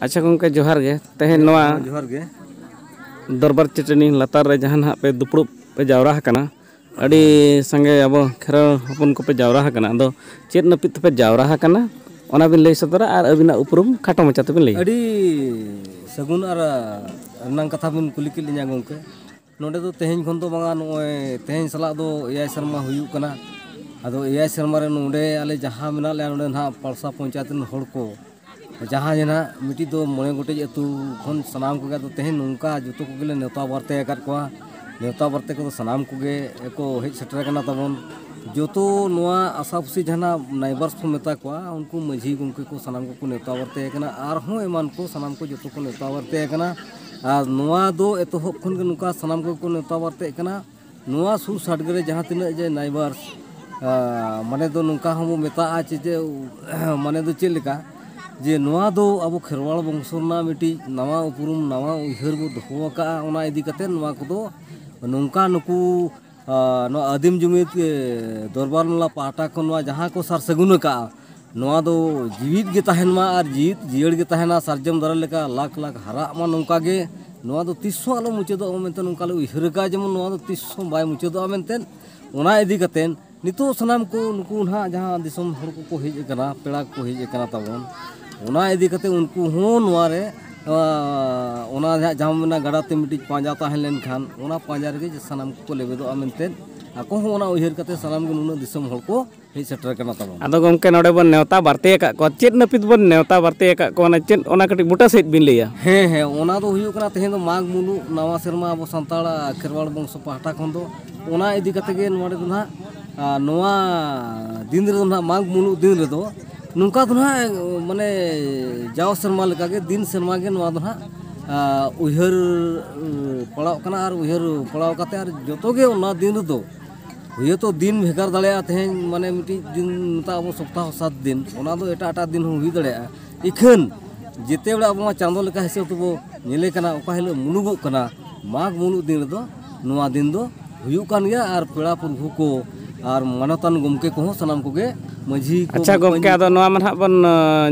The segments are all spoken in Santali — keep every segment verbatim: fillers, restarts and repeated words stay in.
ᱟᱪᱪᱷᱟ ᱜᱚᱢᱠᱮ, ᱡᱚᱦᱟᱨ ᱜᱮ᱾ ᱛᱮᱦᱮᱧ ᱱᱚᱣᱟ ᱡᱚᱦᱟᱨ ᱜᱮ᱾ ᱫᱚᱨᱵᱟᱨ ᱪᱟᱹᱴᱟᱹᱱᱤ ᱞᱟᱛᱟᱨ ᱨᱮ ᱡᱟᱦᱟᱸ ᱱᱟᱦᱟᱜ ᱯᱮ ᱫᱩᱯᱲᱩᱵ ᱯᱮ ᱡᱟᱣᱨᱟ ᱟᱠᱟᱱᱟ, ᱟᱹᱰᱤ ᱥᱟᱸᱜᱮ ᱟᱵᱚ ᱠᱷᱮᱨᱣᱟᱞ ᱦᱚᱯᱚᱱ ᱠᱚᱯᱮ ᱡᱟᱣᱨᱟ ᱟᱠᱟᱱᱟ, ᱟᱫᱚ ᱪᱮᱫ ᱱᱟᱹᱯᱤᱛ ᱛᱮᱯᱮ ᱡᱟᱣᱨᱟ ᱟᱠᱟᱱᱟ, ᱚᱱᱟ ᱵᱤᱱ ᱞᱟᱹᱭ ᱥᱚᱫᱚᱨᱟ ᱟᱨ ᱟᱹᱵᱤᱱᱟᱜ ᱩᱯᱨᱩᱢ ᱠᱷᱟᱴᱚ ᱢᱟᱪᱷᱟ ᱛᱮᱵᱤᱱ ᱞᱟᱹᱭᱟ᱾ ᱟᱹᱰᱤ ᱥᱟᱹᱜᱩᱱ ᱟᱨ ᱨᱮᱱᱟᱝ ᱠᱟᱛᱷᱟ ᱵᱤᱱ ᱠᱩᱞᱤ ᱠᱮᱫ ᱞᱤᱧᱟ ᱜᱚᱢᱠᱮ᱾ ᱱᱚᱰᱮ ᱫᱚ ᱛᱮᱦᱮᱧ ᱠᱷᱚᱱ ᱫᱚ ᱵᱟᱝᱟ, ᱱᱚᱜᱼᱚᱭ ᱛᱮᱦᱮᱧ ᱥᱟᱞᱟᱜ ᱫᱚ ᱮᱭᱟᱭ ᱥᱮᱨᱢᱟ ᱦᱩᱭᱩᱜ ᱠᱟᱱᱟ᱾ ᱟᱫᱚ ᱮᱭᱟᱭ ᱥᱮᱨᱢᱟ ᱨᱮ ᱱᱚᱰᱮ ᱟᱞᱮ ᱡᱟᱦᱟᱸ ᱢᱮᱱᱟᱜ ᱞᱮᱭᱟ, ᱱᱚᱰᱮ ᱱᱟᱦᱟᱜ ᱯᱟᱲᱥᱟ ᱯᱚᱧᱪᱟᱭᱮᱛ ᱨᱮᱱ ᱦᱚᱲ ᱠᱚ, ᱡᱟᱦᱟᱸ ᱡᱮ ᱱᱟᱦᱟᱜ ᱢᱤᱫᱴᱤᱡ ᱫᱚ ᱢᱚᱬᱮ ᱜᱚᱴᱮᱡ ᱟᱹᱛᱩ ᱠᱷᱚᱱ ᱥᱟᱱᱟᱢ ᱠᱚᱜᱮ, ᱟᱫᱚ ᱛᱮᱦᱮᱧ ᱱᱚᱝᱠᱟ ᱡᱚᱛᱚ ᱠᱚᱜᱮᱞᱮ ᱱᱮᱣᱛᱟ ᱵᱟᱨᱛᱮ ᱟᱠᱟᱫ ᱠᱚᱣᱟ᱾ ᱱᱮᱣᱛᱟ ᱵᱟᱨᱛᱮ ᱠᱚᱫᱚ ᱥᱟᱱᱟᱢ ᱠᱚᱜᱮ ᱠᱚ ᱦᱮᱡ ᱥᱮᱴᱮᱨ ᱟᱠᱟᱱᱟ ᱛᱟᱵᱚᱱ᱾ ᱡᱚᱛᱚ ᱱᱚᱣᱟ ᱟᱥᱟᱯᱩᱥᱤ ᱡᱟᱦᱟᱸ ᱱᱟᱜ ᱱᱟᱭᱵᱟᱨᱥ ᱠᱚ ᱢᱮᱛᱟ ᱠᱚᱣᱟ, ᱩᱱᱠᱩ ᱢᱟᱹᱡᱷᱤ ᱜᱚᱢᱠᱮ ᱠᱚ ᱥᱟᱱᱟᱢ ᱠᱚᱠᱚ ᱱᱮᱣᱛᱟ ᱵᱟᱨᱛᱮ ᱟᱠᱟᱱᱟ, ᱟᱨᱦᱚᱸ ᱮᱢᱟᱱ ᱠᱚ ᱥᱟᱱᱟᱢ ᱠᱚ ᱡᱚᱛᱚ ᱠᱚ ᱱᱮᱣᱛᱟ ᱵᱟᱨᱛᱮ ᱟᱠᱟᱱᱟ᱾ ᱟᱨ ᱱᱚᱣᱟ ᱫᱚ ᱮᱛᱚᱦᱚᱵ ᱠᱷᱚᱱ ᱜᱮ ᱱᱚᱝᱠᱟ ᱥᱟᱱᱟᱢ ᱠᱚᱜᱮ ᱠᱚ ᱱᱮᱣᱛᱟ ᱵᱟᱨᱛᱮ ᱟᱠᱟᱱᱟ᱾ ᱱᱚᱣᱟ ᱥᱩᱨ ᱥᱟᱰᱜᱮ ᱨᱮ ᱡᱟᱦᱟᱸ ᱛᱤᱱᱟᱹᱜ ᱡᱮ ᱱᱟᱭᱵᱟᱨᱥ, ᱟ, ᱢᱟᱱᱮ ᱫᱚ ᱱᱚᱝᱠᱟ ᱦᱚᱸᱵᱚ ᱢᱮᱛᱟᱜᱼᱟ ᱪᱮ, ᱪᱮ, ᱢᱟᱱᱮ ᱫᱚ ᱪᱮᱫ ᱞᱮᱠᱟ, ᱡᱮ ᱱᱚᱣᱟ ᱫᱚ ᱟᱵᱚ ᱠᱷᱮᱨᱣᱟᱲ ᱵᱚᱝᱥᱚ ᱨᱮᱱᱟᱜ ᱢᱤᱫᱴᱤᱡ ᱱᱟᱣᱟ ᱩᱯᱨᱩᱢ, ᱱᱟᱣᱟ ᱩᱭᱦᱟᱹᱨ ᱵᱚ ᱫᱚᱦᱚ ᱟᱠᱟᱫᱼᱟ᱾ ᱚᱱᱟ ᱤᱫᱤ ᱠᱟᱛᱮ ᱱᱚᱣᱟ ᱠᱚᱫᱚ ᱱᱚᱝᱠᱟ ᱱᱩᱠᱩ, ᱟ, ᱱᱚᱣᱟ ᱟᱹᱫᱤᱢ ᱡᱩᱢᱤᱫ, ᱮ, ᱫᱚᱨᱵᱟᱨ ᱢᱟᱞᱟ ᱯᱟᱦᱴᱟ ᱠᱷᱚᱱ ᱱᱚᱣᱟ ᱡᱟᱦᱟᱸ ᱠᱚ ᱥᱟᱨ ᱥᱟᱹᱜᱩᱱ ᱟᱠᱟᱫᱼᱟ, ᱱᱚᱣᱟ ᱫᱚ ᱡᱤᱣᱤᱫ ᱜᱮ ᱛᱟᱦᱮᱱ ᱢᱟ ᱟᱨ ᱡᱤᱣᱤᱫ ᱡᱤᱭᱟᱹᱲ ᱜᱮ ᱛᱟᱦᱮᱱᱟ, ᱥᱟᱨᱡᱚᱢ ᱫᱟᱨᱮ ᱞᱮᱠᱟ ᱞᱟᱠᱷ ᱞᱟᱠᱷ ᱦᱟᱨᱟᱜ ᱢᱟ, ᱱᱚᱝᱠᱟ ᱜᱮ ᱱᱚᱣᱟ ᱫᱚ ᱛᱤᱥ ᱦᱚᱸ ᱟᱞᱚ ᱢᱩᱪᱟᱹᱫᱚᱜ ᱢᱟ ᱢᱮᱱᱛᱮ ᱱᱚᱝᱠᱟ ᱞᱮ ᱩᱭᱦᱟᱹᱨ ᱟᱠᱟᱫᱼᱟ, ᱡᱮᱢᱚᱱ ᱱᱚᱣᱟ ᱫᱚ ᱛᱤᱥ ᱦᱚᱸ ᱵᱟᱭ ᱢᱩᱪᱟᱹᱫᱚᱜᱼᱟ ᱢᱮᱱᱛᱮ᱾ ᱚᱱᱟ ᱤᱫᱤ ᱠᱟᱛᱮ ᱱᱤᱛᱚᱜ ᱥᱟᱱᱟᱢ ᱠᱚ ᱱᱩᱠᱩ ᱱᱟᱦᱟᱜ ᱡᱟᱦᱟᱸ ᱫᱤᱥᱚᱢ ᱦᱚᱲ ᱠᱚᱠᱚ ᱦᱮᱡ ᱟᱠᱟᱱᱟ, ᱯᱮᱲᱟ ᱠᱚᱠᱚ ᱦᱮᱡ ᱟᱠᱟᱱᱟ ᱛᱟᱵᱚᱱ, ᱚᱱᱟ ᱤᱫᱤ ᱠᱟᱛᱮ ᱩᱱᱠᱩ ᱦᱚᱸ ᱱᱚᱣᱟ ᱨᱮ, ᱟ, ᱚᱱᱟ ᱡᱟᱦᱟᱸ, ᱡᱟᱦᱟᱸ ᱢᱮᱱᱟᱜ ᱜᱟᱰᱟ ᱛᱮ ᱢᱤᱫᱴᱤᱡ ᱯᱟᱸᱡᱟ ᱛᱟᱦᱮᱸ ᱞᱮᱱᱠᱷᱟᱱ, ᱚᱱᱟ ᱯᱟᱸᱡᱟ ᱨᱮᱜᱮ ᱡᱮ ᱥᱟᱱᱟᱢ ᱠᱚᱠᱚ ᱞᱮᱵᱮᱫᱚᱜᱼᱟ ᱢᱮᱱᱛᱮ ᱟᱠᱚ ᱦᱚᱸ ᱚᱱᱟ ᱩᱭᱦᱟᱹᱨ ᱠᱟᱛᱮ ᱥᱟᱱᱟᱢ ᱜᱮ ᱱᱩᱱᱟᱹᱜ ᱫᱤᱥᱚᱢ ᱦᱚᱲ ᱠᱚ ᱦᱮᱡ ᱥᱮᱴᱮᱨ ᱟᱠᱟᱱᱟ ᱛᱟᱵᱚᱱ᱾ ᱟᱫᱚ ᱜᱚᱢᱠᱮ, ᱱᱚᱰᱮ ᱵᱚᱱ ᱱᱮᱣᱛᱟ ᱵᱟᱨᱛᱮ ᱟᱠᱟᱫ ᱠᱚᱣᱟ, ᱪᱮᱫ ᱱᱟᱹᱯᱤᱛ ᱵᱚᱱ ᱱᱮᱣᱛᱟ ᱵᱟᱨᱛᱮ ᱟᱠᱟᱫ ᱠᱚᱣᱟ, ᱚᱱᱟ ᱪᱮᱫ, ᱚᱱᱟ ᱠᱟᱹᱴᱤᱡ ᱵᱩᱴᱟᱹ ᱥᱟᱺᱦᱤᱡ ᱵᱤᱱ ᱞᱟᱹᱭᱟ? ᱦᱮᱸ, ᱦᱮᱸ, ᱚᱱᱟ ᱫᱚ ᱦᱩᱭᱩᱜ ᱠᱟᱱᱟ ᱛᱮᱦᱮᱧ ᱫᱚ ᱢᱟᱜᱽ ᱢᱩᱞᱩᱜ ᱱᱟᱣᱟ ᱥᱮᱨᱢᱟ ᱟᱵᱚ ᱥᱟᱱᱛᱟᱲ ᱠᱷᱮᱨᱣᱟᱲ ᱵᱚᱝᱥᱚ ᱯᱟᱦᱴᱟ ᱠᱷᱚᱱ ᱫᱚ ᱚᱱᱟ ᱤᱫᱤ ᱠᱟᱛᱮ ᱜᱮ ᱱᱚᱰᱮ ᱫᱚ ᱱᱟᱦᱟᱜ, ᱟ, ᱱᱚᱣᱟ ᱫᱤᱱ ᱨᱮᱫᱚ ᱱᱟᱦᱟᱜ, ᱢᱟᱜᱽ ᱢᱩᱞᱩᱜ ᱫᱤᱱ ᱨᱮᱫᱚ ᱱᱚᱝᱠᱟ ᱫᱚ ᱱᱟᱦᱟᱜ, ᱢᱟᱱᱮ, ᱡᱟᱣ ᱥᱮᱨᱢᱟ ᱞᱮᱠᱟᱜᱮ ᱫᱤᱱ ᱥᱮᱨᱢᱟ ᱜᱮ ᱱᱚᱣᱟ ᱫᱚ ᱱᱟᱦᱟᱜ, ᱟ, ᱩᱭᱦᱟᱹᱨ, ᱩ, ᱯᱟᱲᱟᱣᱜ ᱠᱟᱱᱟ ᱟᱨ ᱩᱭᱦᱟᱹᱨ ᱯᱟᱲᱟᱣ ᱠᱟᱛᱮ ᱟᱨ ᱡᱚᱛᱚ ᱜᱮ ᱚᱱᱟ ᱫᱤᱱ ᱨᱮᱫᱚ ᱦᱩᱭᱛᱚ ᱫᱤᱱ ᱵᱷᱮᱜᱟᱨ ᱫᱟᱲᱮᱭᱟᱜᱼᱟ, ᱛᱮᱦᱮᱧ ᱢᱟᱱᱮ ᱢᱤᱫᱴᱤᱡ ᱫᱤᱱ ᱢᱮᱛᱟᱜ ᱟᱵᱚ ᱥᱚᱯᱛᱟᱦᱚ ᱥᱟᱛ ᱫᱤᱱ, ᱚᱱᱟ ᱫᱚ ᱮᱴᱟᱜ ᱮᱴᱟᱜ ᱫᱤᱱ ᱦᱚᱸ ᱦᱩᱭ ᱫᱟᱲᱮᱭᱟᱜᱼᱟ᱾ ᱤᱠᱷᱟᱹᱱ ᱡᱮᱛᱮ ᱵᱮᱲᱟ ᱟᱵᱚ ᱢᱟ ᱪᱟᱸᱫᱚ ᱞᱮᱠᱟ ᱦᱤᱥᱟᱹᱵ ᱛᱮᱵᱚ ᱧᱮᱞᱮ ᱠᱟᱱᱟ, ᱚᱠᱟ ᱦᱤᱞᱳᱜ ᱢᱩᱞᱩᱜᱚᱜ ᱠᱟᱱᱟ, ᱢᱟᱜᱽ ᱢᱩᱞᱩᱜ ᱫᱤᱱ ᱨᱮᱫᱚ ᱱᱚᱣᱟ ᱫᱤᱱ ᱫᱚ ᱦᱩᱭᱩᱜ ᱠᱟᱱ ᱜᱮᱭᱟ᱾ ᱟᱨ ᱯᱮᱲᱟ ᱯᱨᱚᱵᱷᱩ ᱠᱚ ᱟᱨ ᱢᱟᱱᱚᱛᱟᱱ ᱜᱚᱢᱠᱮ ᱠᱚᱦᱚᱸ ᱥᱟᱱᱟᱢ ᱠᱚᱜᱮ ᱢᱟᱹᱡᱷᱤ ᱠᱚ ᱟᱪᱪᱷᱟ ᱢᱟᱯᱟᱧ ᱜᱚᱢᱠᱮ, ᱟᱫᱚ ᱱᱚᱣᱟ ᱢᱟ ᱱᱟᱦᱟᱜ ᱵᱚᱱ,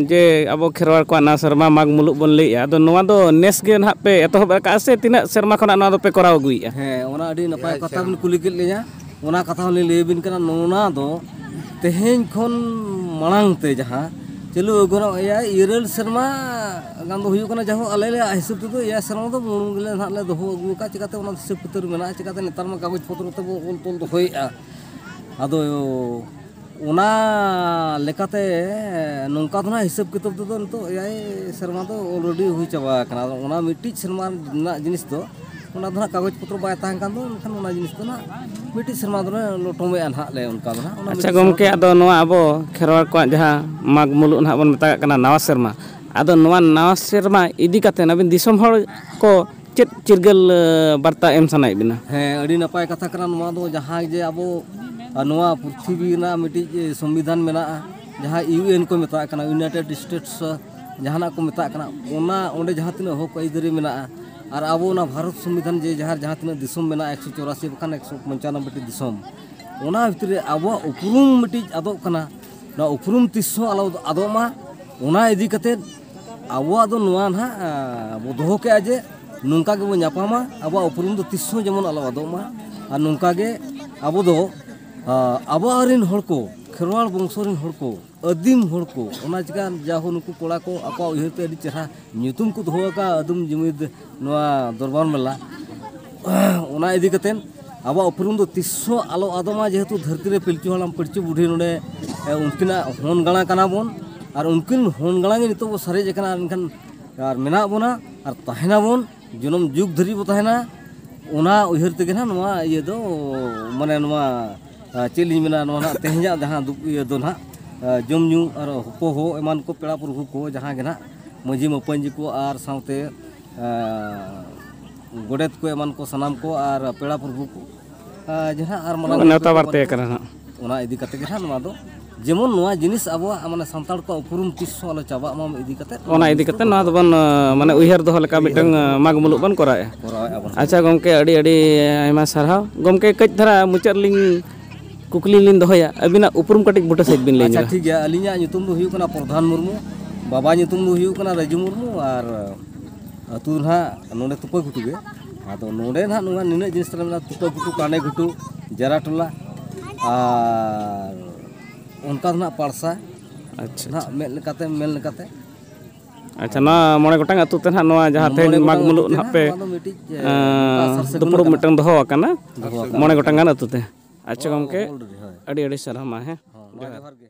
ᱡᱮ ᱟᱵᱚ ᱠᱷᱮᱨᱣᱟᱲ ᱠᱚᱣᱟᱜ ᱱᱟᱣᱟ ᱥᱮᱨᱢᱟ ᱢᱟᱜᱽ ᱢᱩᱞᱩᱜ ᱵᱚᱱ ᱞᱟᱹᱭᱮᱫᱼᱟ, ᱟᱫᱚ ᱱᱚᱣᱟ ᱫᱚ ᱱᱮᱥ ᱜᱮ ᱱᱟᱦᱟᱜ ᱯᱮ ᱮᱛᱚᱦᱚᱵ ᱟᱠᱟᱫᱼᱟ ᱥᱮ ᱛᱤᱱᱟᱹᱜ ᱥᱮᱨᱢᱟ ᱠᱷᱚᱱᱟᱜ ᱱᱚᱣᱟ ᱫᱚᱯᱮ ᱠᱚᱨᱟᱣ ᱟᱹᱜᱩᱭᱮᱫᱼᱟ? ᱦᱮᱸ, ᱚᱱᱟ ᱟᱹᱰᱤ ᱱᱟᱯᱟᱭ ᱠᱟᱛᱷᱟ ᱵᱤᱱ ᱠᱩᱞᱤ ᱠᱮᱫ ᱞᱤᱧᱟ᱾ ᱚᱱᱟ ᱠᱟᱛᱷᱟ ᱦᱚᱸᱞᱤᱧ ᱞᱟᱹᱭ ᱟᱹᱵᱤᱱ ᱠᱟᱱᱟ᱾ ᱱᱚᱣᱟ ᱫᱚ ᱛᱮᱦᱮᱧ ᱠᱷᱚᱱ ᱢᱟᱲᱟᱝ ᱛᱮ ᱡᱟᱦᱟᱸ ᱪᱟᱹᱞᱩ ᱟᱹᱜᱩ ᱜᱟᱱᱚᱜ, ᱮᱭᱟᱭ ᱤᱨᱟᱹᱞ ᱥᱮᱨᱢᱟ ᱜᱟᱱ ᱫᱚ ᱦᱩᱭᱩᱜ ᱠᱟᱱᱟ᱾ ᱡᱟᱭᱦᱳᱠ, ᱟᱞᱮ ᱞᱮ ᱦᱤᱥᱟᱹᱵ ᱛᱮᱫᱚ ᱮᱭᱟᱭ ᱥᱮᱨᱢᱟ ᱫᱚ ᱵᱩᱞᱩᱝ ᱜᱮᱞᱮ ᱱᱟᱦᱟᱜ ᱞᱮ ᱫᱚᱦᱚ ᱟᱹᱜᱩ ᱟᱠᱟᱫ᱾ ᱪᱤᱠᱟᱹᱛᱮ ᱚᱱᱟ ᱦᱤᱥᱟᱹᱵ ᱠᱤᱛᱟᱹᱵ ᱢᱮᱱᱟᱜᱼᱟ, ᱪᱤᱠᱟᱹᱛᱮ ᱱᱮᱛᱟᱨ ᱢᱟ ᱠᱟᱜᱚᱡᱽ ᱯᱚᱛᱨᱚ ᱛᱮᱵᱚ ᱚᱞ ᱛᱚᱞ ᱫᱚᱦᱚᱭᱮᱫᱼᱟ᱾ ᱟᱫᱚ ᱚᱱᱟ ᱞᱮᱠᱟᱛᱮ ᱱᱚᱝᱠᱟ ᱫᱚ ᱱᱟᱦᱟᱜ ᱦᱤᱥᱟᱹᱵ ᱠᱤᱛᱟᱹᱵ ᱛᱮᱫᱚ ᱱᱤᱛᱚᱜ ᱮᱭᱟᱭ ᱥᱮᱨᱢᱟ ᱫᱚ already ᱦᱩᱭ ᱪᱟᱵᱟ ᱟᱠᱟᱱᱟ᱾ ᱟᱫᱚ ᱚᱱᱟ ᱢᱤᱫᱴᱤᱡ ᱥᱮᱨᱢᱟ ᱨᱮᱱᱟᱜ ᱡᱤᱱᱤᱥ ᱫᱚ, ᱚᱱᱟ ᱫᱚ ᱱᱟᱦᱟᱜ ᱠᱟᱜᱚᱡᱽ ᱯᱚᱛᱨᱚ ᱵᱟᱭ ᱛᱟᱦᱮᱸ ᱠᱷᱟᱱ ᱫᱚ, ᱮᱱᱠᱷᱟᱱ ᱚᱱᱟ ᱡᱤᱱᱤᱥ ᱫᱚ ᱱᱟᱦᱟᱜ ᱢᱤᱫᱴᱤᱡ ᱥᱮᱨᱢᱟ ᱫᱚᱞᱮ ᱞᱚᱴᱚᱢᱮᱜᱼᱟ ᱱᱟᱦᱟᱜ ᱞᱮ, ᱚᱱᱠᱟ ᱫᱚ ᱱᱟᱦᱟᱜ᱾ ᱚᱱᱟ ᱟᱪᱪᱷᱟ ᱢᱤᱫᱴᱤᱡ ᱥᱮᱨᱢᱟ ᱜᱚᱢᱠᱮ, ᱫᱚ ᱟᱫᱚ ᱱᱚᱣᱟ ᱟᱵᱚ ᱠᱷᱮᱨᱣᱟᱲ ᱠᱚᱣᱟᱜ ᱡᱟᱦᱟᱸ ᱢᱟᱜᱽ ᱢᱩᱞᱩᱜ ᱱᱟᱦᱟᱜ ᱵᱚᱱ ᱢᱮᱛᱟᱜ ᱠᱟᱱᱟ ᱱᱟᱣᱟ ᱥᱮᱨᱢᱟ, ᱟᱫᱚ ᱱᱚᱣᱟ ᱱᱟᱣᱟ ᱥᱮᱨᱢᱟ ᱤᱫᱤ ᱠᱟᱛᱮ ᱟᱹᱵᱤᱱ ᱫᱤᱥᱚᱢ ᱦᱚᱲ ᱠᱚ ᱪᱮᱫ ᱪᱤᱨᱜᱟᱹᱞ, ᱮ, ᱵᱟᱨᱛᱟ ᱮᱢ ᱥᱟᱱᱟᱭᱮᱫ ᱵᱤᱱᱟ? ᱦᱮᱸ, ᱟᱹᱰᱤ ᱱᱟᱯᱟᱭ ᱠᱟᱛᱷᱟ ᱠᱟᱱᱟ ᱱᱚᱣᱟ ᱫᱚ᱾ ᱡᱟᱦᱟᱸ ᱡᱮ ᱟᱵᱚ, ᱟ, ᱱᱚᱣᱟ ᱯᱨᱤᱛᱷᱤᱵᱤ ᱨᱮᱱᱟᱜ ᱢᱤᱫᱴᱤᱡ, ᱮ, ᱥᱚᱝᱵᱤᱫᱷᱟᱱ ᱢᱮᱱᱟᱜᱼᱟ, ᱡᱟᱦᱟᱸ UN ᱠᱚ ᱢᱮᱛᱟᱜ ᱠᱟᱱᱟ, United States, ᱟ, ᱡᱟᱦᱟᱱᱟᱜ ᱠᱚ ᱢᱮᱛᱟᱜ ᱠᱟᱱᱟ, ᱚᱱᱟ ᱚᱸᱰᱮ ᱡᱟᱦᱟᱸ ᱛᱤᱱᱟᱹᱜ ᱦᱚᱠ ᱟᱹᱭᱫᱟᱹᱨᱤ ᱢᱮᱱᱟᱜᱼᱟ, ᱟᱨ ᱟᱵᱚ ᱚᱱᱟ ᱵᱷᱟᱨᱚᱛ ᱥᱚᱝᱵᱤᱫᱷᱟᱱ ᱡᱮ ᱡᱟᱦᱟᱸ, ᱡᱟᱦᱟᱸ ᱛᱤᱱᱟᱹᱜ ᱫᱤᱥᱚᱢ ᱢᱮᱱᱟᱜᱼᱟ, ᱮᱠᱥᱚ ᱪᱚᱣᱨᱟᱥᱤ ᱵᱟᱠᱷᱟᱱ ᱮᱠᱥᱚ ᱯᱚᱧᱪᱟᱱᱱᱚ ᱢᱤᱫᱴᱤᱡ ᱫᱤᱥᱚᱢ, ᱚᱱᱟ ᱵᱷᱤᱛᱨᱤ ᱨᱮ ᱟᱵᱚᱣᱟᱜ ᱩᱯᱨᱩᱢ ᱢᱤᱫᱴᱤᱡ ᱟᱫᱚᱜ ᱠᱟᱱᱟ᱾ ᱱᱚᱣᱟ ᱩᱯᱨᱩᱢ ᱛᱤᱥ ᱦᱚᱸ ᱟᱞᱚ ᱟᱫᱚᱜ ᱢᱟ, ᱚᱱᱟ ᱤᱫᱤ ᱠᱟᱛᱮᱫ ᱟᱵᱚᱣᱟᱜ ᱫᱚ ᱱᱚᱣᱟ ᱱᱟᱦᱟᱜ, ᱟ, ᱵᱚ ᱫᱚᱦᱚ ᱠᱮᱜᱼᱟ ᱡᱮ ᱱᱚᱝᱠᱟ ᱜᱮᱵᱚ ᱧᱟᱯᱟᱢᱟ, ᱟᱵᱚᱣᱟᱜ ᱩᱯᱨᱩᱢ ᱫᱚ ᱛᱤᱥ ᱦᱚᱸ ᱡᱮᱢᱚᱱ ᱟᱞᱚ ᱟᱫᱚᱜ ᱢᱟ᱾ ᱟᱨ ᱱᱚᱝᱠᱟ ᱜᱮ ᱟᱵᱚ ᱫᱚ, ᱟ, ᱟᱵᱚᱣᱟᱜ ᱨᱤᱱ ᱦᱚᱲ ᱠᱚ, ᱠᱷᱮᱨᱣᱟᱲ ᱵᱚᱝᱥᱚ ᱨᱤᱱ ᱦᱚᱲ ᱠᱚ, ᱟᱹᱫᱤᱢ ᱦᱚᱲ ᱠᱚ, ᱚᱱᱟ ᱪᱤᱠᱟ ᱡᱟᱦᱳ ᱱᱩᱠᱩ ᱠᱚᱲᱟ ᱠᱚ ᱟᱠᱚᱣᱟᱜ ᱩᱭᱦᱟᱹᱨ ᱛᱮ ᱟᱹᱰᱤ ᱪᱮᱦᱨᱟ ᱧᱩᱛᱩᱢ ᱠᱚ ᱫᱚᱦᱚ ᱟᱠᱟᱫᱼᱟ, ᱟᱹᱫᱤᱢ ᱡᱩᱢᱤᱫ ᱱᱚᱣᱟ ᱫᱚᱨᱵᱟᱨ ᱢᱮᱞᱟ᱾ ᱚᱱᱟ ᱤᱫᱤ ᱠᱟᱛᱮᱫ ᱟᱵᱚᱣᱟᱜ ᱩᱯᱨᱩᱢ ᱫᱚ ᱛᱤᱥ ᱦᱚᱸ ᱟᱞᱚ ᱟᱫᱚᱜ ᱢᱟ, ᱡᱮᱦᱮᱛᱩ ᱫᱷᱟᱹᱨᱛᱤ ᱨᱮ ᱯᱤᱞᱪᱩ ᱦᱟᱲᱟᱢ ᱯᱤᱞᱪᱩ ᱵᱩᱰᱷᱤ ᱱᱚᱰᱮ, ᱮ, ᱩᱱᱠᱤᱱᱟᱜ ᱦᱚᱱ ᱜᱟᱬᱟ ᱠᱟᱱᱟ ᱵᱚᱱ, ᱟᱨ ᱩᱱᱠᱤᱱ ᱦᱚᱱ ᱜᱟᱬᱟ ᱜᱮ ᱱᱤᱛᱚᱜ ᱵᱚ ᱥᱟᱨᱮᱡ ᱟᱠᱟᱱᱟ, ᱟᱨ ᱮᱱᱠᱷᱟᱱ ᱟᱨ ᱢᱮᱱᱟᱜ ᱵᱚᱱᱟ ᱟᱨ ᱛᱟᱦᱮᱱᱟᱵᱚᱱ, ᱡᱚᱱᱚᱢ ᱡᱩᱜᱽ ᱫᱷᱟᱹᱨᱤᱡ ᱵᱚ ᱛᱟᱦᱮᱱᱟ᱾ ᱚᱱᱟ ᱩᱭᱦᱟᱹᱨ ᱛᱮᱜᱮ ᱱᱟᱦᱟᱜ ᱱᱚᱣᱟ ᱤᱭᱟᱹ ᱫᱚ, ᱢᱟᱱᱮ ᱱᱚᱣᱟ, ᱟ, ᱪᱮᱫ ᱞᱤᱧ ᱢᱮᱱᱟ, ᱱᱚᱣᱟ ᱱᱟᱦᱟᱜ ᱛᱮᱦᱮᱧᱟᱜ ᱡᱟᱦᱟᱸ ᱫᱩ-, ᱤᱭᱟᱹ ᱫᱚ ᱱᱟᱦᱟᱜ, ᱟ, ᱡᱚᱢ ᱧᱩ ᱟᱨ ᱦᱚᱯᱚ ᱦᱚ ᱮᱢᱟᱱ ᱠᱚ, ᱯᱮᱲᱟ ᱯᱨᱚᱵᱷᱩ ᱠᱚ, ᱡᱟᱦᱟᱸ ᱜᱮ ᱱᱟᱦᱟᱜ ᱢᱟᱹᱡᱷᱤ ᱢᱟᱯᱟᱧᱡᱤ ᱠᱚ ᱟᱨ ᱥᱟᱶᱛᱮ ᱮᱸ, ᱜᱚᱰᱮᱛ ᱠᱚ ᱮᱢᱟᱱ ᱠᱚ ᱥᱟᱱᱟᱢ ᱠᱚ ᱟᱨ ᱯᱮᱲᱟ ᱯᱨᱚᱵᱷᱩ ᱠᱚ, ᱮᱸ, ᱡᱟᱦᱟᱸ ᱟᱨ ᱢᱟᱨᱟᱝ ᱱᱮᱣᱛᱟ ᱢᱚᱱᱛᱨᱤ ᱠᱚ ᱵᱟᱨᱛᱮ ᱮᱢᱟᱱ ᱠᱚ, ᱠᱟᱱᱟ ᱱᱟᱦᱟᱜ᱾ ᱚᱱᱟ ᱤᱫᱤ ᱠᱟᱛᱮ ᱜᱮ ᱱᱟᱦᱟᱜ ᱱᱚᱣᱟ ᱫᱚ, ᱡᱮᱢᱚᱱ ᱱᱚᱣᱟ ᱡᱤᱱᱤᱥ ᱟᱵᱚᱣᱟᱜ, ᱢᱟᱱᱮ, ᱥᱟᱱᱛᱟᱲ ᱠᱚᱣᱟᱜ ᱩᱯᱨᱩᱢ ᱛᱤᱥ ᱦᱚᱸ ᱟᱞᱚ ᱪᱟᱵᱟᱜ ᱢᱟ, ᱤᱫᱤ ᱠᱟᱛᱮ ᱚᱱᱟ ᱱᱚᱣᱟ ᱤᱫᱤ ᱡᱤᱱᱤᱥ ᱠᱟᱛᱮ ᱫᱚ ᱱᱚᱣᱟ ᱫᱚᱦᱚ ᱫᱚᱵᱚᱱ, ᱮᱸ, ᱢᱟᱱᱮ, ᱩᱭᱦᱟᱹᱨ ᱫᱚᱦᱚ ᱞᱮᱠᱟ ᱢᱤᱫᱴᱟᱝ, ᱮᱸ, ᱢᱟᱜᱽ ᱢᱩᱞᱩᱜ ᱵᱚᱱ ᱠᱚᱨᱟᱣᱮᱫᱼᱟ᱾ ᱠᱚᱨᱟᱣᱮᱫᱼᱟ ᱵᱚᱱ᱾ ᱟᱪᱪᱷᱟ ᱜᱚᱢᱠᱮ, ᱟᱹᱰᱤ ᱟᱹᱰᱤ ᱟᱭᱢᱟ ᱥᱟᱨᱦᱟᱣ᱾ ᱜᱚᱢᱠᱮ, ᱠᱟᱹᱡ ᱫᱷᱟᱨᱟ ᱢᱩᱪᱟᱹᱫ ᱨᱮᱞᱤᱧ ᱠᱩᱠᱞᱤ ᱞᱤᱧ ᱫᱚᱦᱚᱭᱟ, ᱟᱹᱵᱤᱱᱟᱜ ᱩᱯᱨᱩᱢ ᱠᱟᱹᱴᱤᱡ ᱵᱩᱴᱟᱹ ᱥᱟᱺᱦᱤᱡ ᱵᱤᱱ ᱞᱟᱹᱭ ᱟᱪᱪᱷᱟ, ᱧᱚᱜᱟ᱾ ᱴᱷᱤᱠ ᱜᱮᱭᱟ᱾ ᱟᱹᱞᱤᱧᱟᱜ ᱧᱩᱛᱩᱢ ᱫᱚ ᱦᱩᱭᱩᱜ ᱠᱟᱱᱟ ᱯᱨᱚᱫᱷᱟᱱ ᱢᱩᱨᱢᱩ, ᱵᱟᱵᱟ ᱧᱩᱛᱩᱢ ᱫᱚ ᱦᱩᱭᱩᱜ ᱠᱟᱱᱟ ᱨᱟᱡᱩ ᱢᱩᱨᱢᱩ, ᱟᱨ ᱟᱹᱛᱩ ᱫᱚ ᱱᱟᱦᱟᱜ ᱱᱚᱰᱮ ᱛᱩᱯᱟᱹ ᱜᱷᱩᱴᱩ ᱜᱮ᱾ ᱟᱫᱚ ᱱᱚᱰᱮ ᱱᱟᱦᱟᱜ ᱱᱚᱣᱟ ᱱᱤᱱᱟᱹᱜ ᱡᱤᱱᱤᱥ ᱛᱟᱞᱮ ᱢᱮᱱᱟᱜᱼᱟ, ᱛᱩᱯᱟᱹ ᱜᱷᱩᱴᱩ, ᱠᱟᱸᱰᱮ ᱜᱷᱩᱴᱩ, ᱡᱟᱨᱟ ᱴᱚᱞᱟ, ᱟᱨ ᱚᱱᱠᱟ ᱫᱚ ᱱᱟᱦᱟᱜ ᱯᱟᱲᱥᱟ ᱟᱪᱪᱷᱟ, ᱱᱟᱦᱟᱜ ᱢᱮᱫ ᱞᱮᱠᱟᱛᱮ, ᱢᱮᱱ ᱞᱮᱠᱟᱛᱮ᱾ ᱟᱪᱪᱷᱟ, ᱱᱚᱣᱟ ᱢᱚᱬᱮ ᱜᱚᱴᱟᱝ ᱟᱹᱛᱩ ᱛᱮ ᱱᱟᱦᱟᱜ ᱱᱚᱣᱟ ᱡᱟᱦᱟᱸ ᱢᱚᱬᱮ ᱛᱮᱦᱮᱧ ᱢᱟᱜᱽ ᱜᱚᱴᱟᱝ ᱢᱩᱞᱩᱜ ᱟᱹᱛᱩ ᱛᱮ ᱱᱟᱦᱟᱜ ᱯᱮ, ᱱᱚᱣᱟ ᱫᱚ ᱢᱤᱫᱴᱤᱡ, ᱮ, ᱮᱸ, ᱱᱚᱝᱠᱟ ᱥᱟᱨ ᱥᱟᱹᱜᱩᱱ ᱫᱩᱯᱲᱩᱵ ᱟᱠᱟᱱᱟ᱾ ᱢᱤᱫᱴᱟᱝ ᱫᱚᱦᱚ ᱟᱠᱟᱱᱟ, ᱫᱚᱦᱚ ᱟᱠᱟᱱᱟ᱾ ᱢᱚᱬᱮ ᱜᱚᱴᱟᱝ ᱜᱟᱱ ᱟᱹᱛᱩ ᱛᱮ᱾ ᱟᱪᱪᱷᱟ ᱜᱚᱢᱠᱮ, already, ᱦᱳᱭ᱾ ᱟᱹᱰᱤ ᱟᱹᱰᱤ ᱥᱟᱨᱦᱟᱣ ᱢᱟ, ᱦᱮᱸ᱾ ᱦᱚᱸ, ᱢᱟ ᱡᱚᱦᱟᱨ᱾ ᱡᱚᱦᱟᱨ ᱜᱮ᱾